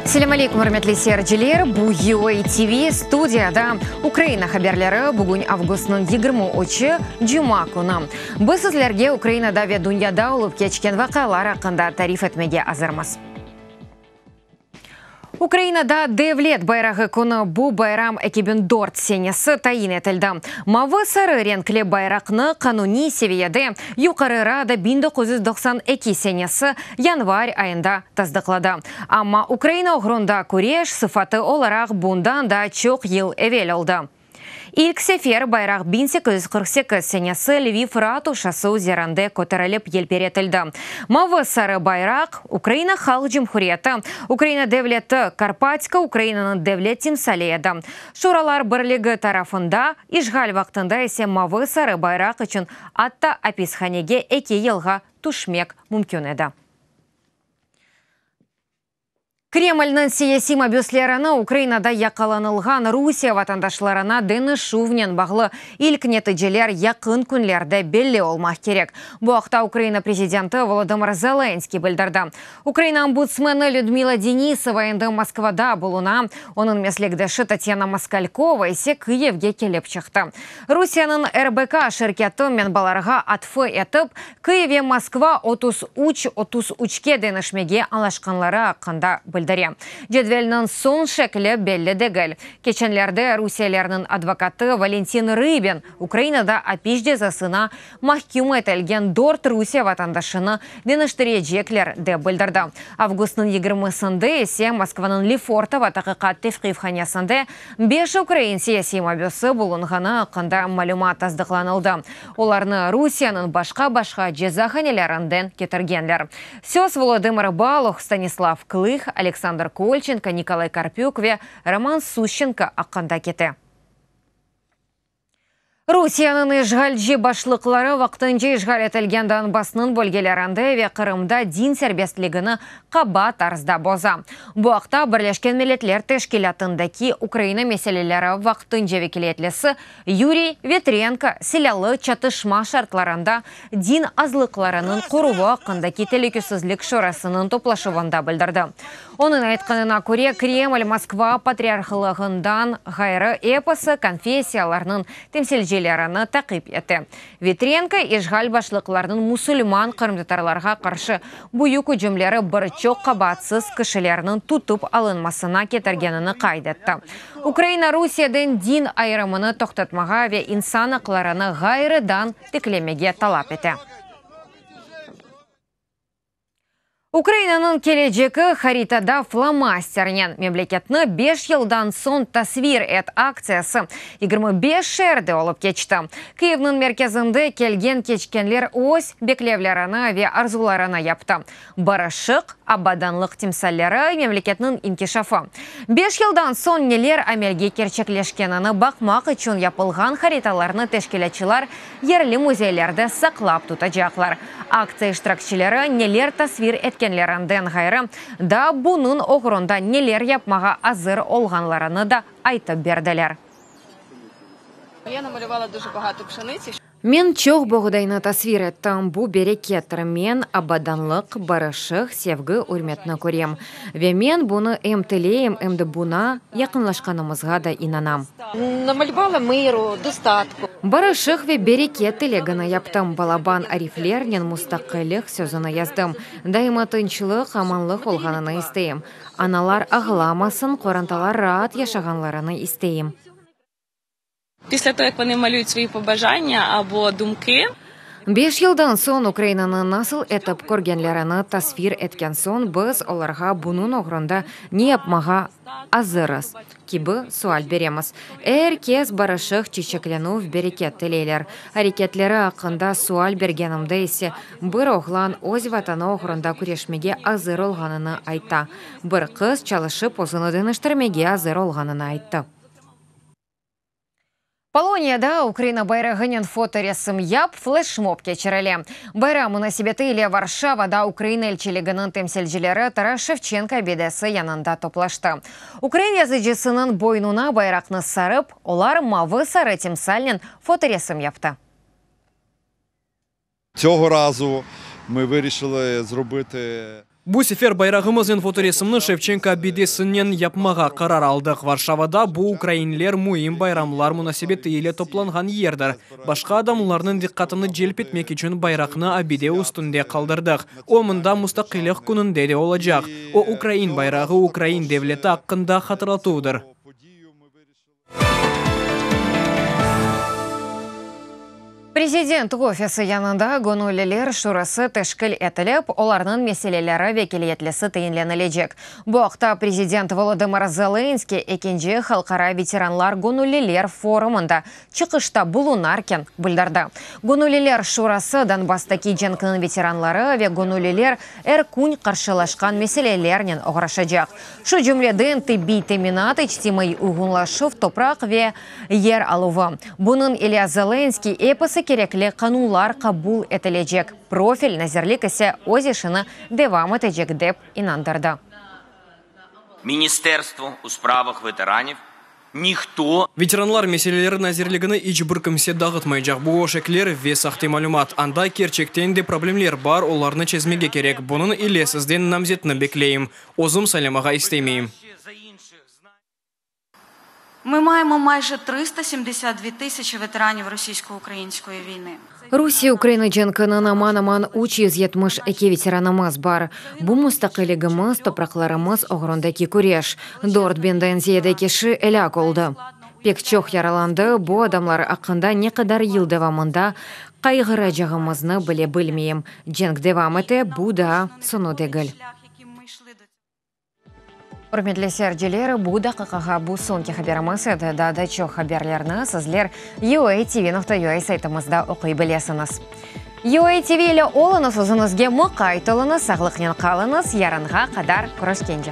Selâm aleyküm, ürmetli seyirciler! Bu UA TV studiyada Ukraina haberleri, bugün avgustnıñ 23-i, cuma künü. Biz sizlerge Ukrainada ve dünyada olıp keçken vaqialar aqqında tarif etmege azırmız. Ukrainada Devlet bayrağı künü, bu bayram 2004 senesi tayin etildi. Mavı-sarı renkli bayraqnı qanuniy seviyede Yuqarı Rada 1992 senesi yanvar ayında tasdıqladı. Amma Ukraina oğrunda küreş sıfatı olaraq bundan da çoq yıl evel oldı. İlk sefer bayraq 1848 senesi Lviv ratuşası üzerinde köterilip yelpiretildi. Mavı-sarı bayraq, Ukraina Halq Cumhuriyeti, Ukraina devleti, Karpatska Ukrainanıñ devlet timsali edi. Şuralar Birligi tarafında işğal vaqtında ise mavı-sarı bayraq içün atta apishanege eki yılğa tüşmek mümkün edi. Kremlniñ siyasiy mabüslerini Ukrainada yaqalanılğan Rusiye vatandaşlarına deñişüvnen bağlı ilk neticeler yaqın künlerde belli olmaq kerek. Bu aqta Ukraina prezidenti Volodımır Zelenskıy bildirdi. Ukraina ombudsmeni Lüdmila Denisova endi Moskvada buluna, onıñ meslekdeşi Tatyana Moskalkova ise Kıyivge kelip çıqtı. Rusiyeniñ RBK şirketi menbalarğa atfı etip, Kıyiv ve Moskva 33 33-ke deñişmege añlaşqanları aqqında bildire. Cedvelniñ soñ şekli belli degil. Keçenlerde rusiyelerniñ advokatı Valentin Rıbin Ukrainada apis cezasına mahküm etilgen dört Rusiye vatandaşını deñiştirecekler, dep bildirdi. Avgustnıñ yigirmisinde ise Moskvanıñ Lefortovo taqiqat tevqifhanesinde beş ukrain siyasiy mabüsi bulunğanı aqqında malümat tasdıqlanıldı. Olarnı Rusiyeniñ başqa-başqa cezahanelerinden ketirgenler. Söz Volodımır Baluh, Stanislav Klıh, Aleksandr Kolçenko, Nikolay Karpük ve Roman Suşçenko aqqında kete. Rusiyeniñ işğalci başlıqları vaqtınca işğal etilgen Donbassnıñ bölgelerinde ve Qırımda din serbestligini qaba tarzda boza. Bu aqta Birleşken Milletler Teşkilâtındaki Ukraina meseleleri vaqtınca vekiliyetlisi Yuriy Vitrenko silâlı çatışma şartlarında din azlıqlarınıñ qoruvı aqqındaki Telükesizlik şurasınıñ toplaşuvında bildirdi. Onıñ aytqanına köre, Kreml Moskva patriarhlığından ğayrı episi konfessiyalarnıñ temsilcilerini taqip ete. Vitrenko, işğal başlıqlarınıñ musulman qırımtatarlarğa qarşı büyük ücümleri bir çoq qabaatsız kişilerniñ tutıp alınmasına ketirgenini qayd etti. Ukraina Rusiyeden din ayırımını toqtatmağa ve insan aqlarını ğayrıdan tiklemege talap ete. Ukrainanıñ kelecegi haritada flomasternen Memleketni beş yıldan soñ tasvir et aktsiyası 25 şeerde olıp keçti. Kyivniñ merkezinde kelgen-keçkenler öz beklevlerini ve arzularını yaptı. Barışıq, abadanlıq timsalleri, memleketniñ inkişafı. Beş yıldan soñ neler amelge kerçekleşkenini baqmaq içün yapılğan haritalarnı teşkilâtçılar yerli müzeylerde saqlap tutacaqlar. Aktsiya iştirakçileri neler tasvir etkenlerinden ğayrı, daa bunıñ oğrunda neler yapmağa azır olğanlarını da aytıp berdiler. Men çoq boğdaynı tasvir ettim, bu berekettir. Men abadanlıq, barışıq, sevgi, ürmetni körem. Ve men bunı em tileyim, em de buña yaqınlaşqanımızğa da inanam. Barışıq ve bereket tilegini yaptım, balaban ariflernen mustaqillik sözüni yazdım. Daima tınçlıq, amanlıq olğanını isteyim. Analar ağlamasın, qorantalar raat yaşağanlarını isteyim. Pislâ toho, yak voni malüyut svoyi pobajanya abo dumki. Beş yıldan soñ Ukrainanı nasıl etip körgenlerini tasvir etken soñ biz olarğa bunıñ oğrunda ne yapmağa azırız kibi sual beremiz. Er kes barışıq, çiçeklenüv, bereket tileyler. Areketleri aqqında sual bergenimde ise bir oğlan öz Vatanı oğrunda küreşmege azır olğanını ayta, bir qız çalışıp özüni deñiştirmege azır olğanını ayttı. Poloniyada Ukraina bayrağınen fotoresim yap fleşmob keçirile. Bayram munasebeti ile Varşavada Ukraina elçiliginiñ temsilcileri Taras Şevçenko abidesi yanında toplaştı. Ukrain yazıcısınıñ boynuna bayraqnı sarıp, olar mavı-sarı timsalnen fotoresim yaptı. Tsього razu mi vırişıli zrobıtı. Bu sefer bayrağımıznen fotoresimni Şevçenko abidesinen yapmağa qarar aldıq. Varşavada bu ukrainler müim bayramlar munasebeti ile toplanğan yerdir. Başqa adamlarnıñ diqqatını celp etmek içün bayraqnı abide üstünde qaldırdıq. O, mında Mustaqillik kününde de olacaq. O, ukrain bayrağı, ukrain devleti aqqında hatırlatuvdır. Prezident ofisi yanında Göñülliler şurası teşkil etilip, olarnıñ meseleleri vekiliyetlisi tayinlenilecek. Bu aqta prezident Volodımır Zelenskıy ekinci Halqara veteranlar göñülliler forumında çıqışta bulunarken bildirdi. Göñülliler şurası Donbasstaki cenkniñ veteranları ve göñülliler er kün qarşılaşqan meselelernen oğraşacaq. Şu cümleden, tibbiy teminat, içtimaiy uyğunlaşuv, topraq ve yer aluvı. Bunıñ ile Zelenskıy, episi kerekli qanunlar qabul etilecek, profil nazirlik ise öz işini devam etecek, dep inandırdı. Ministerstvo u spravah veteraniv nihto. Veteranlar meseleleri nazirligini iç bir kimse dağıtmaycaq. Bu öşekler ve sahte malümat. Anda kerçekten de problemler bar, olarnı çezmege kerek. Bunıñ ile sizden namzetni bekleyim. Özüm saylamağa istemeyim. Mı mayemo mayje 372 tısyaçi veteraniv rossiysko-ukrainskoyi viyni. Rusiye-Ukraina cenkiniñ aman-aman 372 veteranımız bar. Bu mustaqilligimiz, topraqlarımız oğrundaki küreş. Dört biñden ziyade kişi elâk oldı. Pek çoq yaralandı, bu adamlar aqqında ne qadar yıl devamında qayğıracağımıznı bile bilmeyim. Cenk devam ete, bu daa soñu degil. Ürmetli seyirciler, bu daqiqağa bu soñki haberimiz edi. Daa da çoq haberlerni sizler UATV.ua saytımızda oquy bilesiñiz. UATV ile oluñız, özüñizge muqayt oluñız, sağlıqnen qalıñız, yarınğa qadar körüşkence.